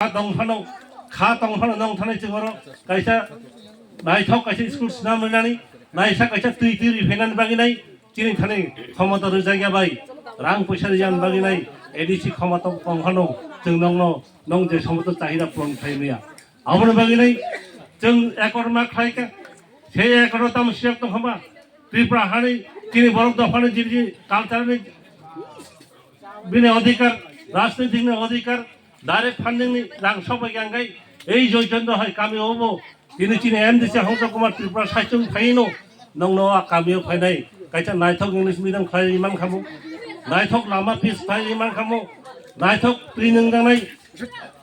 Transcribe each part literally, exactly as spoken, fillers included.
kha tong phano, kha tong phano nong thani chwng oro kaisa naithok kaisa school swnam rinani, naisa kaisa twi twi ri phainani bagwi nai chini thani khomota rwjakya bai rang puisa rijani bagwi nai A D C khomota tong phano chwng nongno nong je somosto chahida puron khlai maya. Aboni bagwi nai chwng ekor ma khlai kha, sei ekor tamo siyak tong khama Tripura hani chini borok dophani jini culture ni bini odhikar, rajnitik ni odhikar, direct funding ni rang sobai yang gai, ei Joy Chandra hai kami obo, tini chini M D C Hongsa Kumar Tripura saichung phaino, nongno a kami o phainai, kaisa naithok English medium khlai man khamu, naithok lama pitch khlai man khamu, naithok twi nung jangnai,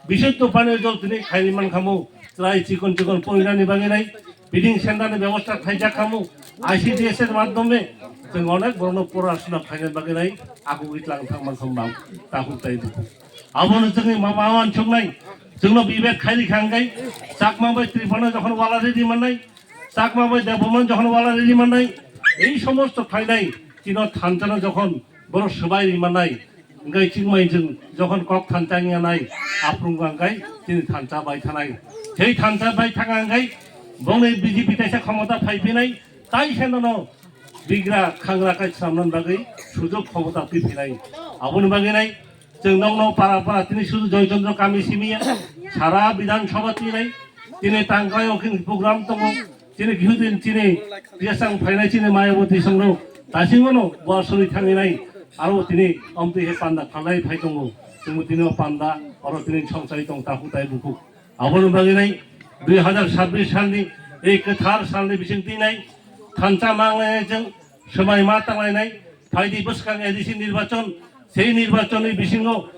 bisuddo pani jol tini khlai man khamu, chwrai chikon chikon porinani bagwi nai, feeding center ni bebosta khlai jak khamu, I C D S ni madhyome, chwng onek borokno porasona khlaina bagwi nai, aku itlang thang man khamu bang, takhuk tai dukhuk. Abono chwngni ma-, ma wansuknai, chwngno bibek khairi kha hwnkhe, Chakma bai Tripura jokhon wala ridi mannai, Chakma bai Debbarma jokhon wala ridi mannai, ei somosto khlainai, chino thansa no jokhon borok swbai ri mannai, hwnkhe chingmai chwng jokhon kok thansa wngya nai, aphuru wngkha hwnkhe chini thansa bai thanai. Sei thansa bai thangkha hwnkhe bongni B J P kaisa khomota phai phinai, tai se nono bigra khangra kai samnan bagwi sujok khomota twi phinai. Aboni bagwi nai chwng nokno para para tini sudu Joy Chandra kami simiya sara Bidhan Sabha twi nai tini tangkai okhin program tongo tini kihudin tini yasang phainai chini mayabo twi songno tasingono bo suri thanginai aro tini omtwi he panda khalai phai tongo chwngbo tini o panda oro tini songsai tong takhuk tai bukhuk. Aboni bagwi nai dui hazar sabbish salni ei kwthar salni bising twi nai thansa manglainai chwng swmai ma tanglainai phaidi bwskang A D C nirbachon, sei nirbachonni bisingo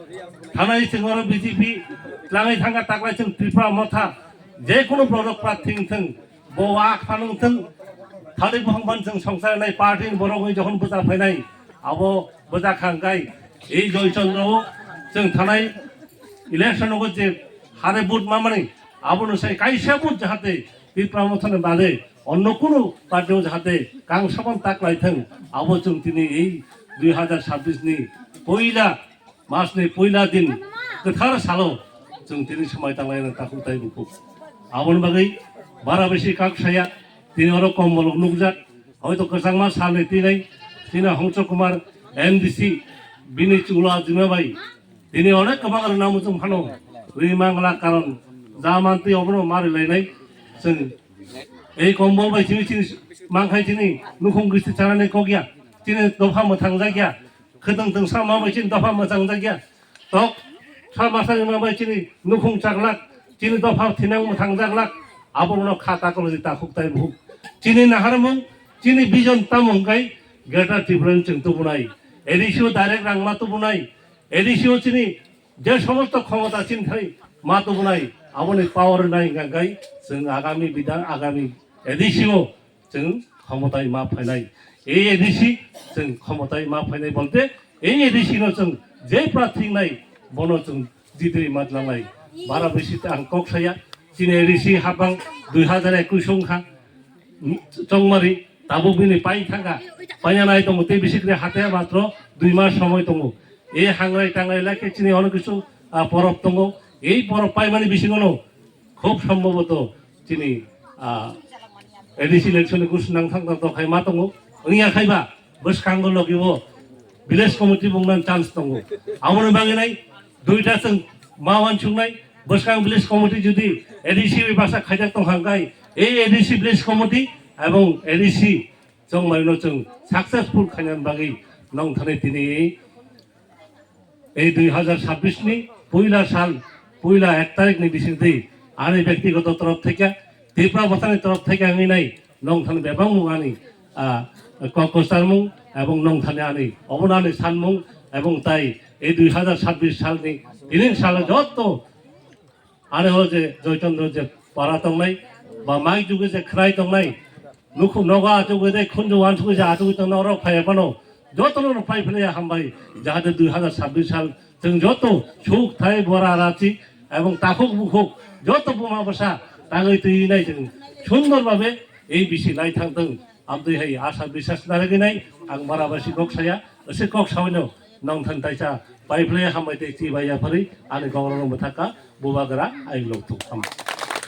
thanai chwng oro B J P tlangwi thangkha taklai chwng Tripura motha je kunu borok prarthi wngthwng, bo wa phano wngthwng, thani buphang phan chwng songchai nai party ni borok wngwi jokhon bwcha phainai abo bwcha kha hwnkhe ei Joy Chandra o chwng thanai election o je hare vote mamani abono sai kaisa vote jahate Tipra Mothani bade onno kunu party o jahate kang saban tak lai thang abo chwng tini ei dui hazar sabbish ni poila mas ni poila din kwthar salo chwng tini swmai tang lai takhuk tai bukhuk. Aboni bagwi bara besi kak saya tini oro kom bolok nukjak hoito kwchangma sal ni tinai tini Hongso Kumar M D C bini chula jima bai tini onek kwbang rwna muchung phano ri mangla karon ja mantwi obono ma rwlainai chwng ei kombol bai chini chini mangkhai chini nukhung gisti chanani kokya chini dopha mwthang jakya khwtwng twngsa ma bai chini dopha mwthang jakya tok sa masani ma bai chini nukhung chaklak chini dopha thinang mwthang jaklak abono kha takoloji takhuk tai buhuk chini naharmung chini vision tamo hwnkhe Greater Tripura ni chwng tubunai A D C o direct rang ma tubunai A D C o chini je somosto khomota chini thani ma tubunai aboni power nai hwnkha hwnkhe chwng agami bidhan agami A D C o chwng khomotai ma phainai. Ei A D C chwng khomotai ma phainai bolte ei A D C no chwng je prarthi nai bono chwng jitri ma tlangnai. Bara bisi ang kok saya chini A D C habang dui hazar ekwis wngkha. Chongmari tabuk bini pai thangkha. Paina nai tongo tei bisi kre hate matro dui mas somoi tongo. Ei hangrai tangrai lakhe chini ono kisu ah, porop tongo. Ei porop paimani bisingono khub sombhoboto chini ah, A D C election ni gus nang thang thang khai ma tongo. Wngya khaiba bwskango logi o village committee bungnan chance tongo. Aboni bagwi nai duita chwng ma wansuknai bwskang village committee jodi A D C bai basa khaijak tong hangkai ei A D C village committee ebong A D C chongmaino chwng successful khainani bagwi nong thani tini ei dui hazar sabbish ni puila sal puila ek tarik ni bisingtwi ani bektigoto torof theke Tripura Mothani torof theke wngwi nai nong thani bebak mung ani ah, kok kwcharmung ebong nong thani ani obono ani sanmung ebong tai ei dui hazar sabbish salni tini salo jotto Ani o je Joychandra je para tongnai, ba mai juge je khrai tongnai, nukhung nogo achugwi de khunju wansugwi je achugwi tongna orok phaiya phano, jotono no phai philaiya hambai, jahate dui hazar sabbish sal chwng joto suk thai bora rachi ebong takhuk bukhuk joto buma bwsa tangwi twi nai chwng sundor babe ei bisi nai thang tong. Amtwi hai asa bisas narwgwi nai ang bara basi kok saya, se kok sawi no nong than taisa pai philaiya hambai tei twi bai ya phari ani kok rok no bwthaka. Bubagra, I love you. Tamo.